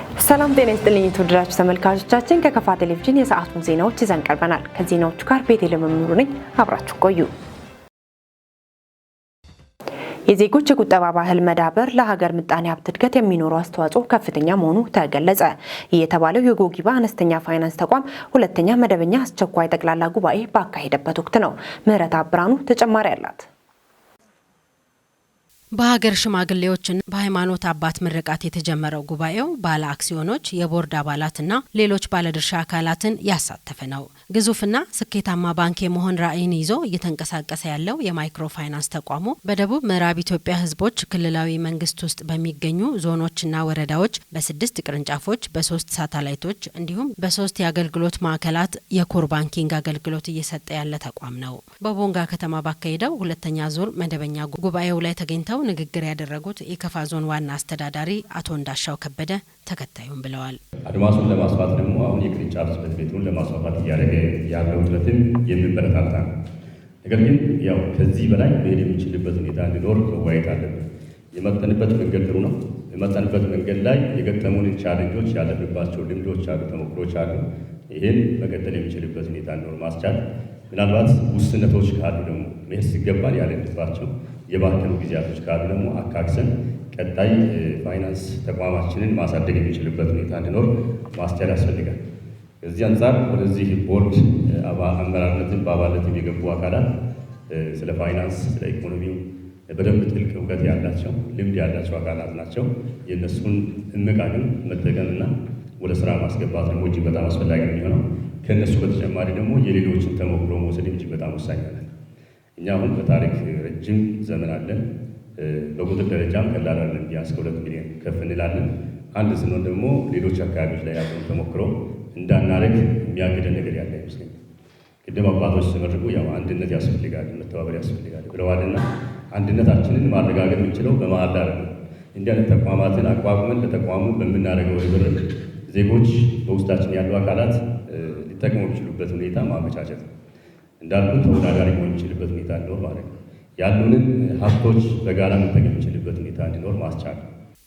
ሰላም ጤና ይስጥልኝ የተወደዳችሁ ተመልካቾቻችን፣ ከከፋ ቴሌቪዥን የሰዓቱን ዜናዎች ይዘን ቀርበናል። ከዜናዎቹ ጋር ቤቴልሔም መምህሩ ነኝ። አብራችሁ ቆዩ። የዜጎች የቁጠባ ባህል መዳበር ለሀገር ምጣኔ ሀብት እድገት የሚኖረው አስተዋጽኦ ከፍተኛ መሆኑ ተገለጸ። ይህ የተባለው የጎጊባ አነስተኛ ፋይናንስ ተቋም ሁለተኛ መደበኛ አስቸኳይ ጠቅላላ ጉባኤ ባካሄደበት ወቅት ነው። ምህረት አብራኑ ተጨማሪ አላት። በሀገር ሽማግሌዎችና በሃይማኖት አባት ምርቃት የተጀመረው ጉባኤው ባለ አክሲዮኖች፣ የቦርድ አባላትና ሌሎች ባለድርሻ አካላትን ያሳተፈ ነው። ግዙፍና ስኬታማ ባንክ የመሆን ራዕይን ይዞ እየተንቀሳቀሰ ያለው የማይክሮ ፋይናንስ ተቋሙ በደቡብ ምዕራብ ኢትዮጵያ ሕዝቦች ክልላዊ መንግስት ውስጥ በሚገኙ ዞኖችና ወረዳዎች በስድስት ቅርንጫፎች፣ በሶስት ሳተላይቶች እንዲሁም በሶስት የአገልግሎት ማዕከላት የ core banking አገልግሎት እየሰጠ ያለ ተቋም ነው። በቦንጋ ከተማ ባካሄደው ሁለተኛ ዙር መደበኛ ጉባኤው ላይ ተገኝተው ንግግር ያደረጉት የከፋ ዞን ዋና አስተዳዳሪ አቶ እንዳሻው ከበደ ተከታዩን ብለዋል። አድማሱን ለማስፋት ደግሞ አሁን የቅርንጫፍ ጽሕፈት ቤቱን ለማስፋፋት እያደረገ ያለው ጥረትም የሚበረታታ ነው። ነገር ግን ያው ከዚህ በላይ መሄድ የሚችልበት ሁኔታ እንዲኖር መወያየት አለብን። የመጣንበት መንገድ ጥሩ ነው። የመጣንበት መንገድ ላይ የገጠሙን challenge ኦች፣ ያለፍንባቸው ልምዶች አሉ፣ ተሞክሮች አሉ። ይህን መቀጠል የሚችልበት ሁኔታ እንዲኖር ማስቻል፣ ምናልባት ውስንነቶች ካሉ ደግሞ መሄድ ሲገባን ያለንባቸው የባከኑ ጊዜያቶች ካሉ ደግሞ አካክሰን ቀጣይ ፋይናንስ ተቋማችንን ማሳደግ የሚችልበት ሁኔታ እንዲኖር ማስቻል ያስፈልጋል። ከዚህ አንጻር ወደዚህ ቦርድ አመራርነትን በአባልነትም የገቡ አካላት ስለ ፋይናንስ፣ ስለ ኢኮኖሚው በደንብ ጥልቅ እውቀት ያላቸው፣ ልምድ ያላቸው አካላት ናቸው። የእነሱን እምቅ አቅም መጠቀምና ወደ ስራ ማስገባት ደግሞ እጅግ በጣም አስፈላጊ ነው የሚሆነው። ከእነሱ በተጨማሪ ደግሞ የሌሎችን ተሞክሮ መውሰድ እጅግ በጣም ወሳኝ ይሆናል። እኛ አሁን በታሪክ ረጅም ዘመን አለን። በቁጥር ደረጃም ቀላል አይደለም። ቢያንስ ከ2 ሚሊዮን ከፍ እንላለን። አንድ ስንሆን ደግሞ ሌሎች አካባቢዎች ላይ ያለውን ተሞክሮ እንዳናደርግ የሚያግደን ነገር ያለ አይመስለኝም። ቅድም አባቶች ሲመርቁ ያው አንድነት ያስፈልጋል፣ መተባበር ያስፈልጋል ብለዋልና አንድነታችንን ማረጋገጥ የምንችለው በመሀል ላይ ነው። እንዲህ አይነት ተቋማትን አቋቁመን ለተቋሙ በምናደርገው ርብርብ ዜጎች፣ በውስጣችን ያሉ አካላት ሊጠቅሙ የሚችሉበት ሁኔታ ማመቻቸት ነው። እንዳልኩት ተወዳዳሪ መሆን የሚችልበት ሁኔታ እንዲኖር ማለት ነው። ያሉንን ሀብቶች በጋራ መጠቀም የሚችልበት ሁኔታ እንዲኖር ማስቻል።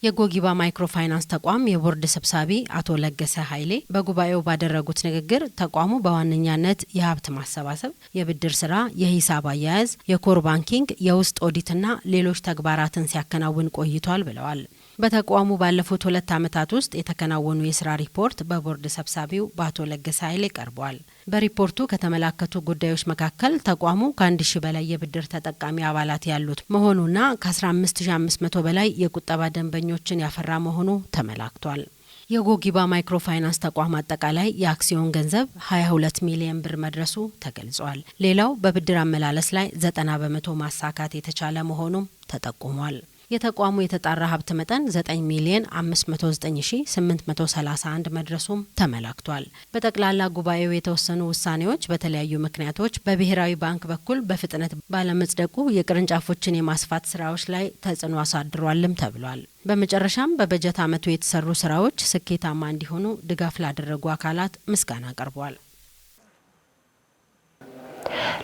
የጎጊባ ማይክሮ ፋይናንስ ተቋም የቦርድ ሰብሳቢ አቶ ለገሰ ኃይሌ በጉባኤው ባደረጉት ንግግር ተቋሙ በዋነኛነት የሀብት ማሰባሰብ፣ የብድር ስራ፣ የሂሳብ አያያዝ፣ የ core banking፣ የውስጥ ኦዲትና ሌሎች ተግባራትን ሲያከናውን ቆይቷል ብለዋል። በተቋሙ ባለፉት 2 ዓመታት ውስጥ የተከናወኑ የስራ ሪፖርት በቦርድ ሰብሳቢው በአቶ ለገሰ ኃይሌ ቀርቧል። በሪፖርቱ ከተመላከቱ ጉዳዮች መካከል ተቋሙ ከ1,000 በላይ የብድር ተጠቃሚ አባላት ያሉት መሆኑና ከ15,500 በላይ የቁጠባ ደንበኞችን ያፈራ መሆኑ ተመላክቷል። የጎጊባ ማይክሮ ፋይናንስ ተቋም አጠቃላይ የአክሲዮን ገንዘብ 22 ሚሊዮን ብር መድረሱ ተገልጿል። ሌላው በብድር አመላለስ ላይ 90% ማሳካት የተቻለ መሆኑም ተጠቁሟል። የተቋሙ የተጣራ ሀብት መጠን 9 ሚሊዮን 509,831 መድረሱም ተመላክቷል። በጠቅላላ ጉባኤው የተወሰኑ ውሳኔዎች በተለያዩ ምክንያቶች በብሔራዊ ባንክ በኩል በፍጥነት ባለመጽደቁ የቅርንጫፎችን የማስፋት ስራዎች ላይ ተጽዕኖ አሳድሯልም ተብሏል። በመጨረሻም በበጀት ዓመቱ የተሰሩ ስራዎች ስኬታማ እንዲሆኑ ድጋፍ ላደረጉ አካላት ምስጋና ቀርቧል።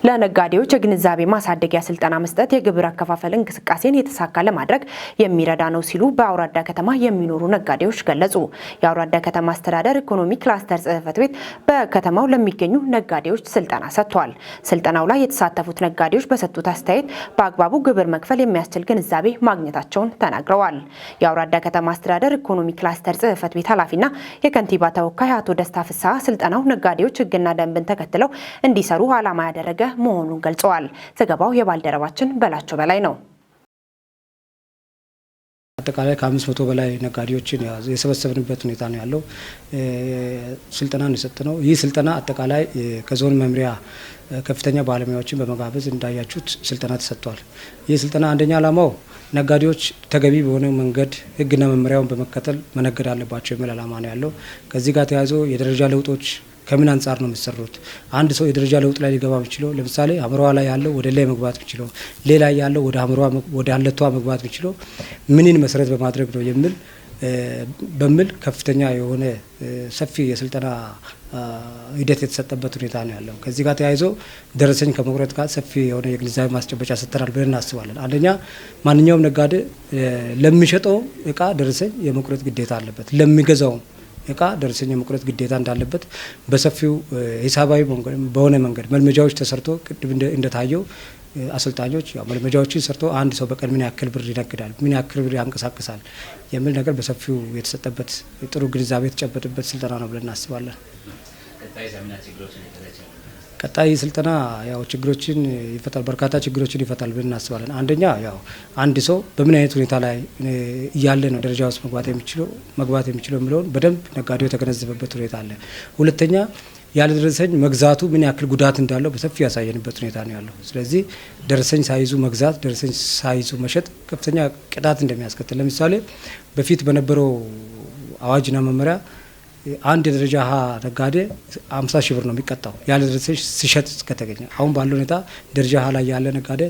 ለነጋዴዎች የግንዛቤ ማሳደጊያ ስልጠና መስጠት የግብር አከፋፈል እንቅስቃሴን የተሳካ ለማድረግ የሚረዳ ነው ሲሉ በአውራዳ ከተማ የሚኖሩ ነጋዴዎች ገለጹ። የአውራዳ ከተማ አስተዳደር ኢኮኖሚ ክላስተር ጽሕፈት ቤት በከተማው ለሚገኙ ነጋዴዎች ስልጠና ሰጥቷል። ስልጠናው ላይ የተሳተፉት ነጋዴዎች በሰጡት አስተያየት በአግባቡ ግብር መክፈል የሚያስችል ግንዛቤ ማግኘታቸውን ተናግረዋል። የአውራዳ ከተማ አስተዳደር ኢኮኖሚ ክላስተር ጽሕፈት ቤት ኃላፊና የከንቲባ ተወካይ አቶ ደስታ ፍስሐ ስልጠናው ነጋዴዎች ሕግና ደንብን ተከትለው እንዲሰሩ ዓላማ ያደረገ መሆኑን ገልጸዋል። ዘገባው የባልደረባችን በላቸው በላይ ነው። አጠቃላይ ከ500 በላይ ነጋዴዎችን የሰበሰብንበት ሁኔታ ነው ያለው። ስልጠና ነው የሰጠነው። ይህ ስልጠና አጠቃላይ ከዞን መምሪያ ከፍተኛ ባለሙያዎችን በመጋበዝ እንዳያችሁት ስልጠና ተሰጥቷል። ይህ ስልጠና አንደኛ ዓላማው ነጋዴዎች ተገቢ በሆነ መንገድ ሕግና መመሪያውን በመከተል መነገድ አለባቸው የሚል ዓላማ ነው ያለው። ከዚህ ጋር ተያይዞ የደረጃ ለውጦች ከምን አንጻር ነው የሚሰሩት? አንድ ሰው የደረጃ ለውጥ ላይ ሊገባ የሚችለው፣ ለምሳሌ ሐመሩ ሐ ላይ ያለው ወደ ለ መግባት የሚችለው፣ ለ ላይ ያለው ወደ ሐመሩ ሐ ወደ ሀሌታው መግባት የሚችለው ምንን መሰረት በማድረግ ነው የሚል በሚል ከፍተኛ የሆነ ሰፊ የስልጠና ሂደት የተሰጠበት ሁኔታ ነው ያለው። ከዚህ ጋር ተያይዞ ደረሰኝ ከመቁረጥ ጋር ሰፊ የሆነ የግንዛቤ ማስጨበጫ ሰጥተናል ብለን እናስባለን። አንደኛ፣ ማንኛውም ነጋዴ ለሚሸጠው እቃ ደረሰኝ የመቁረጥ ግዴታ አለበት፣ ለሚገዛውም እቃ ደረሰኝ የመቁረጥ ግዴታ እንዳለበት በሰፊው ሂሳባዊ በሆነ መንገድ መልመጃዎች ተሰርቶ፣ ቅድም እንደታየው አሰልጣኞች ያው መልመጃዎችን ሰርቶ አንድ ሰው በቀን ምን ያክል ብር ይነግዳል፣ ምን ያክል ብር ያንቀሳቅሳል የሚል ነገር በሰፊው የተሰጠበት፣ ጥሩ ግንዛቤ የተጨበጠበት ስልጠና ነው ብለን እናስባለን። ቀጣይ ስልጠና ያው ችግሮችን ይፈታል፣ በርካታ ችግሮችን ይፈታል ብለን እናስባለን። አንደኛ፣ ያው አንድ ሰው በምን አይነት ሁኔታ ላይ እያለ ነው ደረጃ ውስጥ መግባት የሚችለው የሚለውን በደንብ ነጋዴው የተገነዘበበት ሁኔታ አለ። ሁለተኛ፣ ያለ ደረሰኝ መግዛቱ ምን ያክል ጉዳት እንዳለው በሰፊው ያሳየንበት ሁኔታ ነው ያለው። ስለዚህ ደረሰኝ ሳይዙ መግዛት፣ ደረሰኝ ሳይዙ መሸጥ ከፍተኛ ቅጣት እንደሚያስከትል፣ ለምሳሌ በፊት በነበረው አዋጅና መመሪያ አንድ የደረጃ ሀ ነጋዴ 50 ሺህ ብር ነው የሚቀጣው ያለ ደረሰኝ ሲሸጥ ከተገኘ። አሁን ባለው ሁኔታ ደረጃ ሀ ላይ ያለ ነጋዴ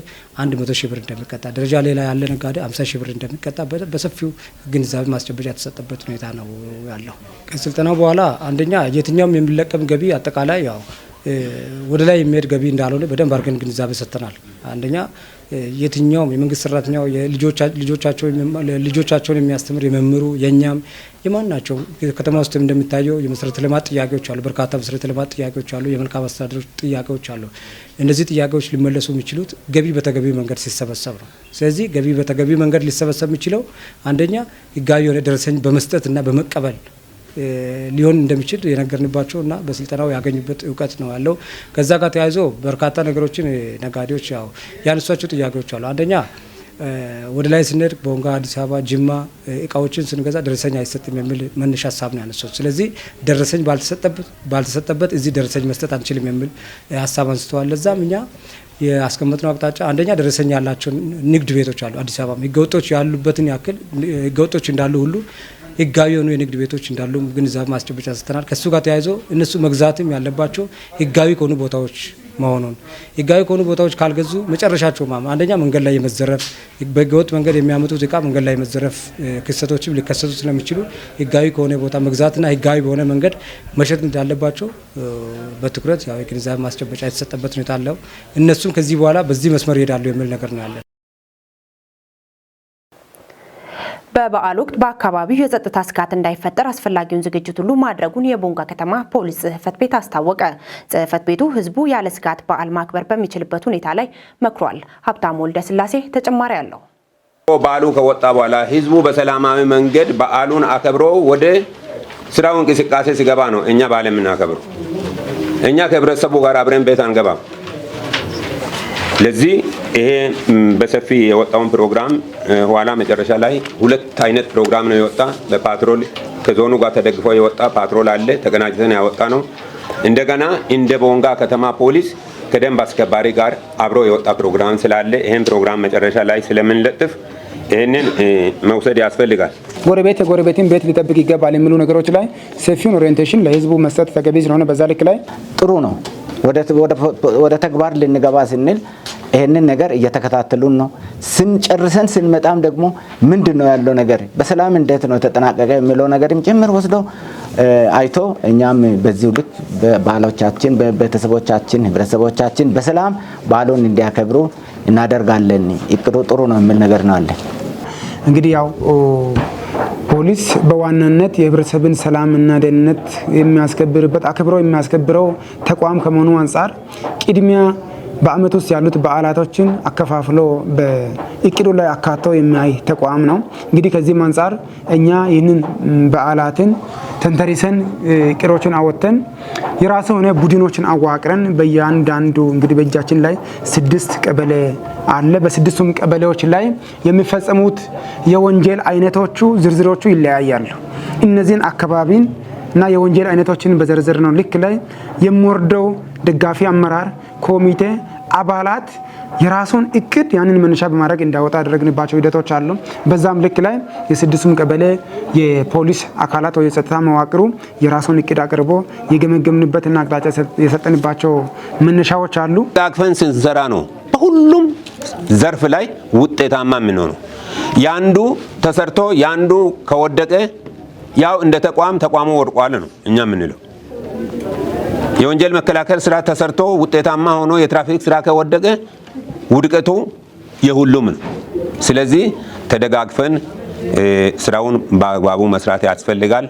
100 ሺህ ብር እንደሚቀጣ፣ ደረጃ ለ ላይ ያለ ነጋዴ 50 ሺህ ብር እንደሚቀጣ በሰፊው ግንዛቤ ማስጨበጫ የተሰጠበት ሁኔታ ነው ያለው። ከስልጠናው በኋላ አንደኛ፣ የትኛውም የሚለቀም ገቢ አጠቃላይ ያው ወደ ላይ የሚሄድ ገቢ እንዳልሆነ በደንብ አድርገን ግንዛቤ ሰጥተናል። አንደኛ፣ የትኛውም የመንግስት ሰራተኛው፣ ልጆቻቸውን የሚያስተምር የመምህሩ፣ የእኛም፣ የማናቸው፣ ከተማ ውስጥ እንደሚታየው የመሰረተ ልማት ጥያቄዎች አሉ። በርካታ መሰረተ ልማት ጥያቄዎች አሉ። የመልካም አስተዳደር ጥያቄዎች አሉ። እነዚህ ጥያቄዎች ሊመለሱ የሚችሉት ገቢ በተገቢ መንገድ ሲሰበሰብ ነው። ስለዚህ ገቢ በተገቢ መንገድ ሊሰበሰብ የሚችለው አንደኛ ህጋዊ የሆነ ደረሰኝ በመስጠት እና በመቀበል ሊሆን እንደሚችል የነገርንባቸው እና በስልጠናው ያገኙበት እውቀት ነው ያለው። ከዛ ጋር ተያይዞ በርካታ ነገሮችን ነጋዴዎች ያው ያነሷቸው ጥያቄዎች አሉ። አንደኛ፣ ወደ ላይ ስንሄድ ቦንጋ፣ አዲስ አበባ፣ ጅማ እቃዎችን ስንገዛ ደረሰኝ አይሰጥም የሚል መነሻ ሀሳብ ነው ያነሱት። ስለዚህ ደረሰኝ ባልተሰጠበት እዚህ ደረሰኝ መስጠት አንችልም የሚል ሀሳብ አንስተዋል። ለዛም እኛ ያስቀመጥነው አቅጣጫ አንደኛ፣ ደረሰኝ ያላቸው ንግድ ቤቶች አሉ። አዲስ አበባ ህገወጦች ያሉበትን ያክል፣ ህገወጦች እንዳሉ ሁሉ ህጋዊ የሆኑ የንግድ ቤቶች እንዳሉ ግንዛቤ ማስጨበጫ ሰጥተናል። ከእሱ ጋር ተያይዞ እነሱ መግዛትም ያለባቸው ህጋዊ ከሆኑ ቦታዎች መሆኑን፣ ህጋዊ ከሆኑ ቦታዎች ካልገዙ መጨረሻቸው አንደኛ መንገድ ላይ የመዘረፍ፣ በህገወጥ መንገድ የሚያመጡት እቃ መንገድ ላይ የመዘረፍ ክስተቶችም ሊከሰቱ ስለሚችሉ ህጋዊ ከሆነ ቦታ መግዛትና ህጋዊ በሆነ መንገድ መሸጥ እንዳለባቸው በትኩረት ያው የግንዛቤ ማስጨበጫ የተሰጠበት ሁኔታ አለው። እነሱም ከዚህ በኋላ በዚህ መስመር ይሄዳሉ የሚል ነገር ነው ያለን። በበዓል ወቅት በአካባቢው የጸጥታ ስጋት እንዳይፈጠር አስፈላጊውን ዝግጅት ሁሉ ማድረጉን የቦንጋ ከተማ ፖሊስ ጽሕፈት ቤት አስታወቀ። ጽሕፈት ቤቱ ህዝቡ ያለ ስጋት በዓል ማክበር በሚችልበት ሁኔታ ላይ መክሯል። ሀብታሙ ወልደ ስላሴ ተጨማሪ አለው። በዓሉ ከወጣ በኋላ ህዝቡ በሰላማዊ መንገድ በዓሉን አከብሮ ወደ ስራው እንቅስቃሴ ሲገባ ነው እኛ በዓል የምናከብረው። እኛ ከህብረተሰቡ ጋር አብረን ቤት አንገባም። ለዚህ ይሄ በሰፊ የወጣውን ፕሮግራም ኋላ መጨረሻ ላይ ሁለት አይነት ፕሮግራም ነው የወጣ። በ patrol ከዞኑ ጋር ተደግፎ የወጣ patrol አለ፣ ተቀናጅተን ያወጣ ነው። እንደገና እንደ ቦንጋ ከተማ ፖሊስ ከደንብ አስከባሪ ጋር አብሮ የወጣ ፕሮግራም ስላለ ይሄን ፕሮግራም መጨረሻ ላይ ስለምንለጥፍ ይህንን መውሰድ ያስፈልጋል። ጎረቤት የጎረቤትን ቤት ሊጠብቅ ይገባል የሚሉ ነገሮች ላይ ሰፊውን orientation ለህዝቡ መስጠት ተገቢ ስለሆነ በዛ ልክ ላይ ጥሩ ነው። ወደ ተግባር ልንገባ ስንል ይህንን ነገር እየተከታተሉን ነው። ስንጨርሰን ስንመጣም ደግሞ ምንድን ነው ያለው ነገር፣ በሰላም እንዴት ነው የተጠናቀቀ የሚለው ነገርም ጭምር ወስዶ አይቶ እኛም በዚሁ ልክ ባህሎቻችን፣ ቤተሰቦቻችን፣ ህብረተሰቦቻችን በሰላም በዓሉን እንዲያከብሩ እናደርጋለን። እቅዱ ጥሩ ነው የሚል ነገር ነው አለ። እንግዲህ ያው ፖሊስ በዋናነት የህብረተሰብን ሰላምና ደህንነት የሚያስከብርበት፣ አክብረው የሚያስከብረው ተቋም ከመሆኑ አንጻር ቅድሚያ በአመት ውስጥ ያሉት በዓላቶችን አከፋፍሎ በእቅዱ ላይ አካቶ የሚያይ ተቋም ነው። እንግዲህ ከዚህም አንጻር እኛ ይህንን በዓላትን ተንተርሰን እቅዶችን አወጥተን የራሱ የሆነ ቡድኖችን አዋቅረን በእያንዳንዱ፣ እንግዲህ በእጃችን ላይ 6 ቀበሌ አለ። በስድስቱም ቀበሌዎች ላይ የሚፈጸሙት የወንጀል አይነቶቹ ዝርዝሮቹ ይለያያሉ። እነዚህን አካባቢን እና የወንጀል አይነቶችን በዘርዘር ነው ልክ ላይ የሚወርደው ደጋፊ አመራር ኮሚቴ አባላት የራሱን እቅድ ያንን መነሻ በማድረግ እንዲያወጣ ያደረግንባቸው ሂደቶች አሉ። በዛም ልክ ላይ የስድስቱም ቀበሌ የፖሊስ አካላት ወይ የጸጥታ መዋቅሩ የራሱን እቅድ አቅርቦ የገመገምንበትና አቅጣጫ የሰጠንባቸው መነሻዎች አሉ። አቅፈን ስንሰራ ነው። በሁሉም ዘርፍ ላይ ውጤታማ የምንሆነው። ያንዱ ተሰርቶ ያንዱ ከወደቀ ያው እንደ ተቋም ተቋሙ ወድቋል ነው እኛ የምንለው። የወንጀል መከላከል ስራ ተሰርቶ ውጤታማ ሆኖ የትራፊክ ስራ ከወደቀ ውድቀቱ የሁሉም ነው። ስለዚህ ተደጋግፈን ስራውን በአግባቡ መስራት ያስፈልጋል።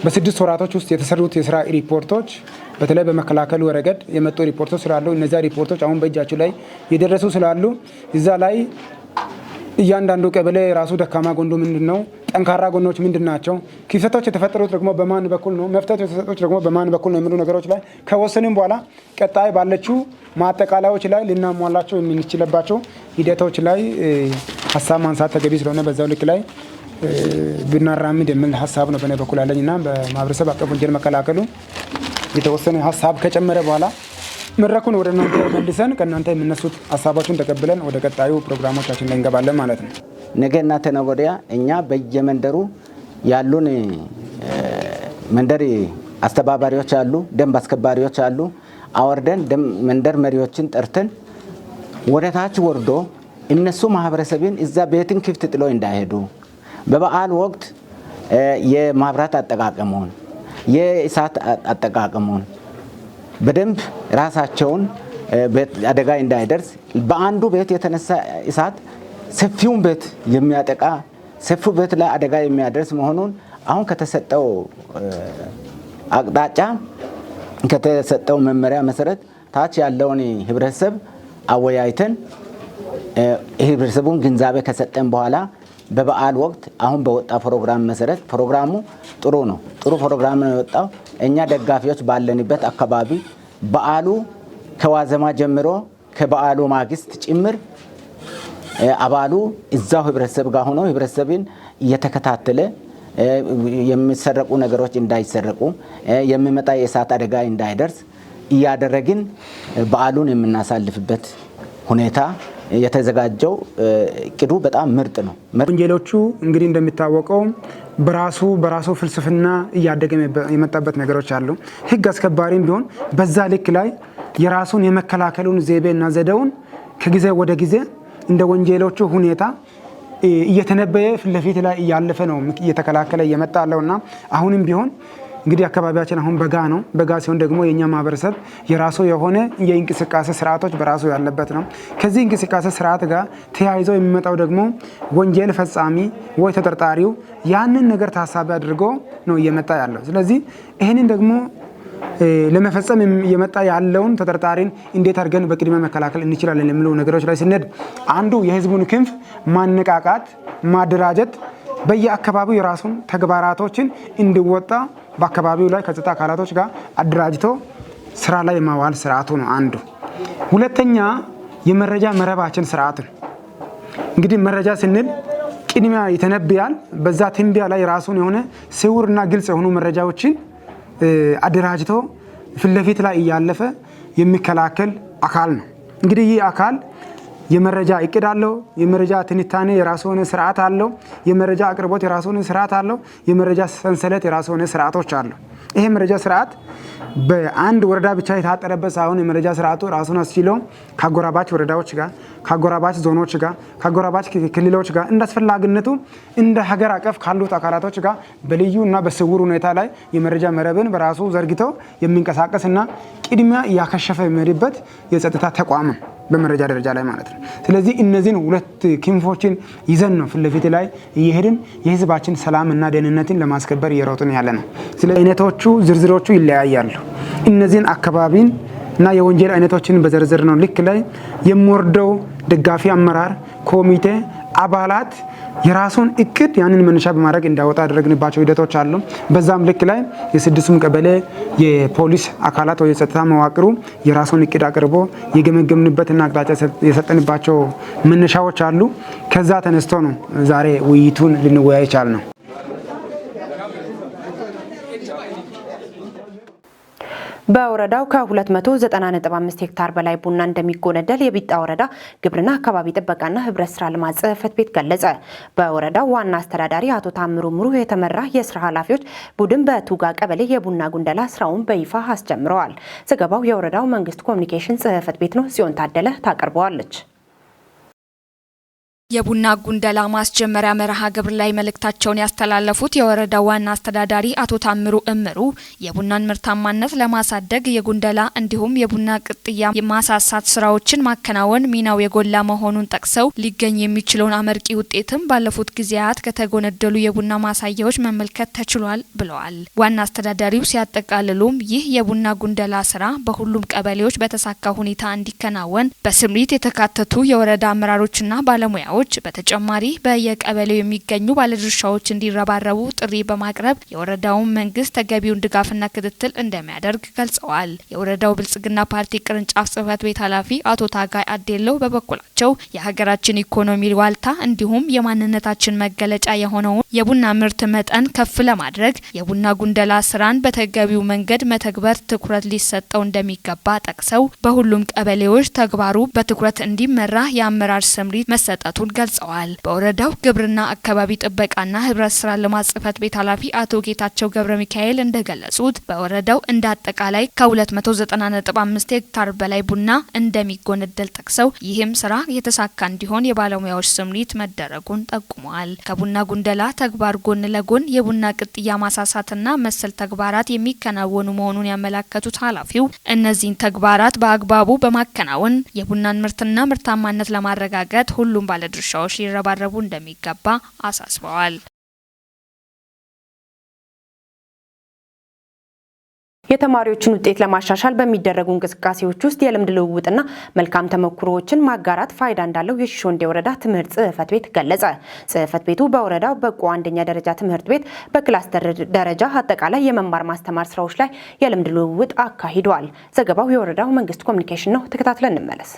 በ6 ወራቶች ውስጥ የተሰሩት የስራ ሪፖርቶች፣ በተለይ በመከላከሉ ረገድ የመጡ ሪፖርቶች ስላሉ፣ እነዚያ ሪፖርቶች አሁን በእጃችሁ ላይ የደረሱ ስላሉ፣ እዛ ላይ እያንዳንዱ ቀበሌ የራሱ ደካማ ጎኑ ምንድን ነው፣ ጠንካራ ጎኖች ምንድን ናቸው፣ ክፍተቶች የተፈጠሩት ደግሞ በማን በኩል ነው፣ መፍትሄዎች የተሰጡት ደግሞ በማን በኩል ነው የሚሉ ነገሮች ላይ ከወሰንም በኋላ ቀጣይ ባለችው ማጠቃለያዎች ላይ ልናሟላቸው የምንችልባቸው ሂደቶች ላይ ሀሳብ ማንሳት ተገቢ ስለሆነ በዛው ልክ ላይ ብናራምድ የሚል ሀሳብ ነው በእኔ በኩል ያለኝ። እና በማህበረሰብ አቀፍ ወንጀል መከላከሉ የተወሰነ ሀሳብ ከጨመረ በኋላ መድረኩን ወደ እናንተ መልሰን ከእናንተ የሚነሱት ሀሳቦችን ተቀብለን ወደ ቀጣዩ ፕሮግራሞቻችን ላይ እንገባለን ማለት ነው። ነገና ተነገ ወዲያ እኛ በየመንደሩ ያሉን መንደር አስተባባሪዎች አሉ፣ ደንብ አስከባሪዎች አሉ። አወርደን መንደር መሪዎችን ጠርተን ወደ ታች ወርዶ እነሱ ማህበረሰብን እዛ ቤትን ክፍት ጥሎ እንዳይሄዱ፣ በበዓል ወቅት የማብራት አጠቃቀሙን፣ የእሳት አጠቃቀሙን በደንብ ራሳቸውን አደጋ እንዳይደርስ፣ በአንዱ ቤት የተነሳ እሳት ሰፊውን ቤት የሚያጠቃ፣ ሰፊው ቤት ላይ አደጋ የሚያደርስ መሆኑን አሁን ከተሰጠው አቅጣጫ፣ ከተሰጠው መመሪያ መሰረት ታች ያለውን ህብረተሰብ አወያይተን ህብረተሰቡን ግንዛቤ ከሰጠን በኋላ በበዓል ወቅት አሁን በወጣ ፕሮግራም መሰረት፣ ፕሮግራሙ ጥሩ ነው። ጥሩ ፕሮግራም ነው የወጣው። እኛ ደጋፊዎች ባለንበት አካባቢ በዓሉ ከዋዜማ ጀምሮ ከበዓሉ ማግስት ጭምር አባሉ እዛው ህብረተሰብ ጋር ሆኖ ህብረተሰብን እየተከታተለ የሚሰረቁ ነገሮች እንዳይሰረቁ፣ የሚመጣ የእሳት አደጋ እንዳይደርስ እያደረግን በዓሉን የምናሳልፍበት ሁኔታ የተዘጋጀው እቅዱ በጣም ምርጥ ነው። ወንጀሎቹ እንግዲህ እንደሚታወቀው በራሱ በራሱ ፍልስፍና እያደገ የመጣበት ነገሮች አሉ። ህግ አስከባሪም ቢሆን በዛ ልክ ላይ የራሱን የመከላከሉን ዘይቤና ዘዴውን ከጊዜ ወደ ጊዜ እንደ ወንጀሎቹ ሁኔታ እየተነበየ ፊት ለፊት ላይ እያለፈ ነው እየተከላከለ እየመጣ ያለውና አሁንም ቢሆን እንግዲህ አካባቢያችን አሁን በጋ ነው። በጋ ሲሆን ደግሞ የእኛ ማህበረሰብ የራሱ የሆነ የእንቅስቃሴ ስርዓቶች በራሱ ያለበት ነው። ከዚህ እንቅስቃሴ ስርዓት ጋር ተያይዞ የሚመጣው ደግሞ ወንጀል ፈጻሚ ወይ ተጠርጣሪው ያንን ነገር ታሳቢ አድርጎ ነው እየመጣ ያለው። ስለዚህ ይህንን ደግሞ ለመፈጸም እየመጣ ያለውን ተጠርጣሪን እንዴት አድርገን በቅድመ መከላከል እንችላለን የሚሉ ነገሮች ላይ ስንሄድ አንዱ የህዝቡን ክንፍ ማነቃቃት፣ ማደራጀት፣ በየአካባቢው የራሱን ተግባራቶችን እንዲወጣ በአካባቢው ላይ ከጸጥታ አካላቶች ጋር አደራጅቶ ስራ ላይ የማዋል ስርዓቱ ነው አንዱ። ሁለተኛ የመረጃ መረባችን ስርዓት ነው። እንግዲህ መረጃ ስንል ቅድሚያ ይተነብያል። በዛ ትንቢያ ላይ ራሱን የሆነ ስውርና ግልጽ የሆኑ መረጃዎችን አደራጅቶ ፊት ለፊት ላይ እያለፈ የሚከላከል አካል ነው። እንግዲህ ይህ አካል የመረጃ እቅድ አለው። የመረጃ ትንታኔ የራሱ የሆነ ስርዓት አለው። የመረጃ አቅርቦት የራሱ የሆነ ስርዓት አለው። የመረጃ ሰንሰለት የራሱ የሆነ ስርዓቶች አለው። ይሄ መረጃ ስርዓት በአንድ ወረዳ ብቻ የታጠረበት ሳይሆን የመረጃ ስርዓቱ ራሱን አስችሎ ከአጎራባች ወረዳዎች ጋር፣ ከአጎራባች ዞኖች ጋር፣ ከአጎራባች ክልሎች ጋር፣ እንደ አስፈላጊነቱ እንደ ሀገር አቀፍ ካሉት አካላቶች ጋር በልዩ እና በስውር ሁኔታ ላይ የመረጃ መረብን በራሱ ዘርግቶ የሚንቀሳቀስና ቅድሚያ እያከሸፈ የሚሄድበት የጸጥታ ተቋም ነው፣ በመረጃ ደረጃ ላይ ማለት ነው። ስለዚህ እነዚህን ሁለት ክንፎችን ይዘን ነው ፊት ለፊት ላይ እየሄድን የህዝባችን ሰላም እና ደህንነትን ለማስከበር እየሮጥን ያለ ነው። ስለ አይነቶቹ ዝርዝሮቹ ይለያያሉ። እነዚህን አካባቢን እና የወንጀል አይነቶችን በዘርዝር ነው ልክ ላይ የሚወርደው ደጋፊ አመራር ኮሚቴ አባላት የራሱን እቅድ ያንን መነሻ በማድረግ እንዲያወጣ ያደረግንባቸው ሂደቶች አሉ። በዛም ልክ ላይ የስድስቱም ቀበሌ የፖሊስ አካላት ወይ የጸጥታ መዋቅሩ የራሱን እቅድ አቅርቦ የገመገምንበትና አቅጣጫ የሰጠንባቸው መነሻዎች አሉ። ከዛ ተነስቶ ነው ዛሬ ውይይቱን ልንወያይ ቻል ነው። በወረዳው ከ290.5 ሄክታር በላይ ቡና እንደሚጎነደል የቢጣ ወረዳ ግብርና አካባቢ ጥበቃና ህብረት ስራ ልማት ጽሕፈት ቤት ገለጸ። በወረዳው ዋና አስተዳዳሪ አቶ ታምሩ ምሩ የተመራ የስራ ኃላፊዎች ቡድን በቱጋ ቀበሌ የቡና ጉንደላ ስራውን በይፋ አስጀምረዋል። ዘገባው የወረዳው መንግስት ኮሚኒኬሽን ጽሕፈት ቤት ነው። ጽዮን ታደለ ታቀርበዋለች። የቡና ጉንደላ ማስጀመሪያ መርሃ ግብር ላይ መልእክታቸውን ያስተላለፉት የወረዳው ዋና አስተዳዳሪ አቶ ታምሩ እምሩ የቡናን ምርታማነት ለማሳደግ የጉንደላ እንዲሁም የቡና ቅጥያ የማሳሳት ስራዎችን ማከናወን ሚናው የጎላ መሆኑን ጠቅሰው፣ ሊገኝ የሚችለውን አመርቂ ውጤትም ባለፉት ጊዜያት ከተጎነደሉ የቡና ማሳያዎች መመልከት ተችሏል ብለዋል። ዋና አስተዳዳሪው ሲያጠቃልሉም ይህ የቡና ጉንደላ ስራ በሁሉም ቀበሌዎች በተሳካ ሁኔታ እንዲከናወን በስምሪት የተካተቱ የወረዳ አመራሮችና ባለሙያዎች፣ በተጨማሪ በየቀበሌው የሚገኙ ባለድርሻዎች እንዲረባረቡ ጥሪ በማቅረብ የወረዳውን መንግስት ተገቢውን ድጋፍና ክትትል እንደሚያደርግ ገልጸዋል። የወረዳው ብልጽግና ፓርቲ ቅርንጫፍ ጽህፈት ቤት ኃላፊ አቶ ታጋይ አዴለው በበኩላቸው የሀገራችን ኢኮኖሚ ዋልታ እንዲሁም የማንነታችን መገለጫ የሆነውን የቡና ምርት መጠን ከፍ ለማድረግ የቡና ጉንደላ ስራን በተገቢው መንገድ መተግበር ትኩረት ሊሰጠው እንደሚገባ ጠቅሰው፣ በሁሉም ቀበሌዎች ተግባሩ በትኩረት እንዲመራ የአመራር ስምሪት መሰጠቱን ገልጸዋል። በወረዳው ግብርና አካባቢ ጥበቃና ህብረት ስራ ልማት ጽህፈት ቤት ኃላፊ አቶ ጌታቸው ገብረ ሚካኤል እንደገለጹት በወረዳው እንደ አጠቃላይ ከ290.5 ሄክታር በላይ ቡና እንደሚጎነደል ጠቅሰው፣ ይህም ስራ የተሳካ እንዲሆን የባለሙያዎች ስምሪት መደረጉን ጠቁመዋል። ከቡና ጉንደላ ተግባር ጎን ለጎን የቡና ቅጥያ ማሳሳትና መሰል ተግባራት የሚከናወኑ መሆኑን ያመላከቱት ኃላፊው፣ እነዚህን ተግባራት በአግባቡ በማከናወን የቡናን ምርትና ምርታማነት ለማረጋገጥ ሁሉም ባለድርሻዎች ሊረባረቡ እንደሚገባ አሳስበዋል። የተማሪዎችን ውጤት ለማሻሻል በሚደረጉ እንቅስቃሴዎች ውስጥ የልምድ ልውውጥና መልካም ተሞክሮዎችን ማጋራት ፋይዳ እንዳለው የሺሾንዴ ወረዳ ትምህርት ጽሕፈት ቤት ገለጸ። ጽሕፈት ቤቱ በወረዳው በቆ አንደኛ ደረጃ ትምህርት ቤት በክላስተር ደረጃ አጠቃላይ የመማር ማስተማር ስራዎች ላይ የልምድ ልውውጥ አካሂዷል። ዘገባው የወረዳው መንግስት ኮሚኒኬሽን ነው። ተከታትለን እንመለስ።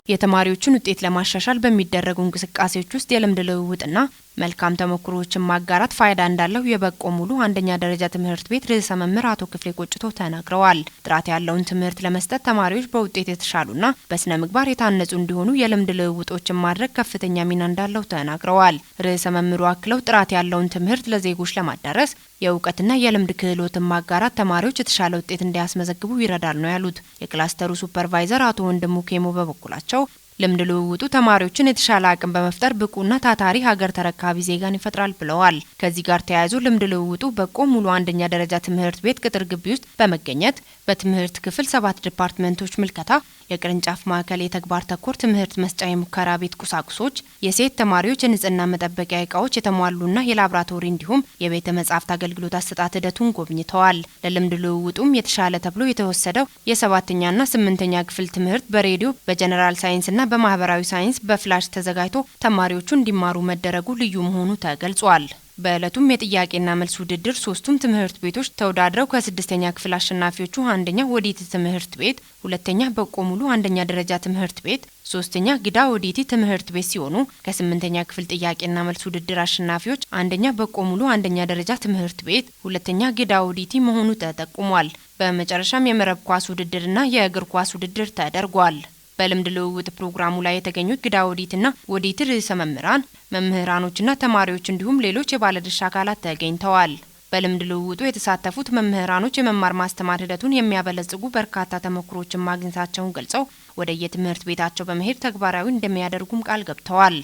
የተማሪዎችን ውጤት ለማሻሻል በሚደረጉ እንቅስቃሴዎች ውስጥ የልምድ ልውውጥና መልካም ተሞክሮዎችን ማጋራት ፋይዳ እንዳለው የበቆ ሙሉ አንደኛ ደረጃ ትምህርት ቤት ርዕሰ መምህር አቶ ክፍሌ ቆጭቶ ተናግረዋል። ጥራት ያለውን ትምህርት ለመስጠት ተማሪዎች በውጤት የተሻሉና በስነ ምግባር የታነጹ እንዲሆኑ የልምድ ልውውጦችን ማድረግ ከፍተኛ ሚና እንዳለው ተናግረዋል። ርዕሰ መምህሩ አክለው ጥራት ያለውን ትምህርት ለዜጎች ለማዳረስ የእውቀትና የልምድ ክህሎትን ማጋራት ተማሪዎች የተሻለ ውጤት እንዲያስመዘግቡ ይረዳል ነው ያሉት። የክላስተሩ ሱፐርቫይዘር አቶ ወንድሙ ኬሞ በበኩላቸው ልምድ ልውውጡ ተማሪዎችን የተሻለ አቅም በመፍጠር ብቁና ታታሪ ሀገር ተረካቢ ዜጋን ይፈጥራል ብለዋል። ከዚህ ጋር ተያይዞ ልምድ ልውውጡ በቆ ሙሉ አንደኛ ደረጃ ትምህርት ቤት ቅጥር ግቢ ውስጥ በመገኘት በትምህርት ክፍል ሰባት ዲፓርትመንቶች ምልከታ፣ የቅርንጫፍ ማዕከል የተግባር ተኮር ትምህርት መስጫ የሙከራ ቤት ቁሳቁሶች፣ የሴት ተማሪዎች የንጽህና መጠበቂያ እቃዎች የተሟሉና የላብራቶሪ እንዲሁም የቤተ መጻሕፍት አገልግሎት አሰጣጥ ሂደቱን ጎብኝተዋል። ለልምድ ልውውጡም የተሻለ ተብሎ የተወሰደው የሰባተኛና ስምንተኛ ክፍል ትምህርት በሬዲዮ፣ በጀነራል ሳይንስና በማህበራዊ ሳይንስ በፍላሽ ተዘጋጅቶ ተማሪዎቹ እንዲማሩ መደረጉ ልዩ መሆኑ ተገልጿል። በዕለቱም የጥያቄና መልስ ውድድር ሶስቱም ትምህርት ቤቶች ተወዳድረው ከስድስተኛ ክፍል አሸናፊዎቹ አንደኛ ወዲቲ ትምህርት ቤት፣ ሁለተኛ በቆ ሙሉ አንደኛ ደረጃ ትምህርት ቤት፣ ሶስተኛ ግዳ ወዲቲ ትምህርት ቤት ሲሆኑ፣ ከስምንተኛ ክፍል ጥያቄና መልስ ውድድር አሸናፊዎች አንደኛ በቆ ሙሉ አንደኛ ደረጃ ትምህርት ቤት፣ ሁለተኛ ግዳ ወዲቲ መሆኑ ተጠቁሟል። በመጨረሻም የመረብ ኳስ ውድድርና የእግር ኳስ ውድድር ተደርጓል። በልምድ ልውውጥ ፕሮግራሙ ላይ የተገኙት ግዳ ወዲትና ወዲት ርዕሰ መምህራን፣ መምህራኖችና ተማሪዎች እንዲሁም ሌሎች የባለድርሻ አካላት ተገኝተዋል። በልምድ ልውውጡ የተሳተፉት መምህራኖች የመማር ማስተማር ሂደቱን የሚያበለጽጉ በርካታ ተሞክሮችን ማግኘታቸውን ገልጸው ወደ የትምህርት ቤታቸው በመሄድ ተግባራዊ እንደሚያደርጉም ቃል ገብተዋል።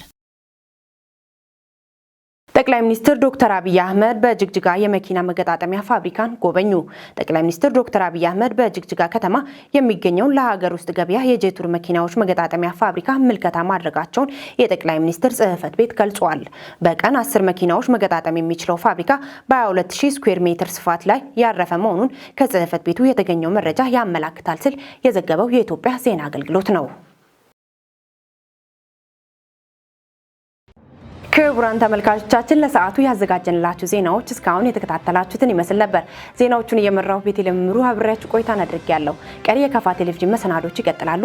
ጠቅላይ ሚኒስትር ዶክተር አብይ አህመድ በጅግጅጋ የመኪና መገጣጠሚያ ፋብሪካን ጎበኙ። ጠቅላይ ሚኒስትር ዶክተር አብይ አህመድ በጅግጅጋ ከተማ የሚገኘውን ለሀገር ውስጥ ገበያ የጄቱር መኪናዎች መገጣጠሚያ ፋብሪካ ምልከታ ማድረጋቸውን የጠቅላይ ሚኒስትር ጽህፈት ቤት ገልጿል። በቀን 10 መኪናዎች መገጣጠም የሚችለው ፋብሪካ በ22,000 ስኩዌር ሜትር ስፋት ላይ ያረፈ መሆኑን ከጽህፈት ቤቱ የተገኘው መረጃ ያመላክታል ሲል የዘገበው የኢትዮጵያ ዜና አገልግሎት ነው። ክቡራን ተመልካቾቻችን፣ ለሰዓቱ ያዘጋጀንላችሁ ዜናዎች እስካሁን የተከታተላችሁትን ይመስል ነበር። ዜናዎቹን እየመራሁ ቤቴ ምሩ አብሬያችሁ ቆይታን አድርጌያለሁ። ቀሪ የካፋ ቴሌቪዥን መሰናዶች ይቀጥላሉ።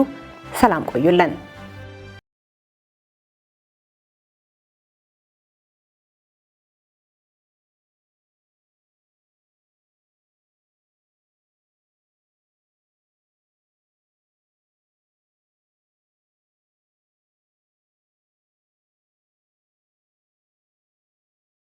ሰላም ቆዩልን።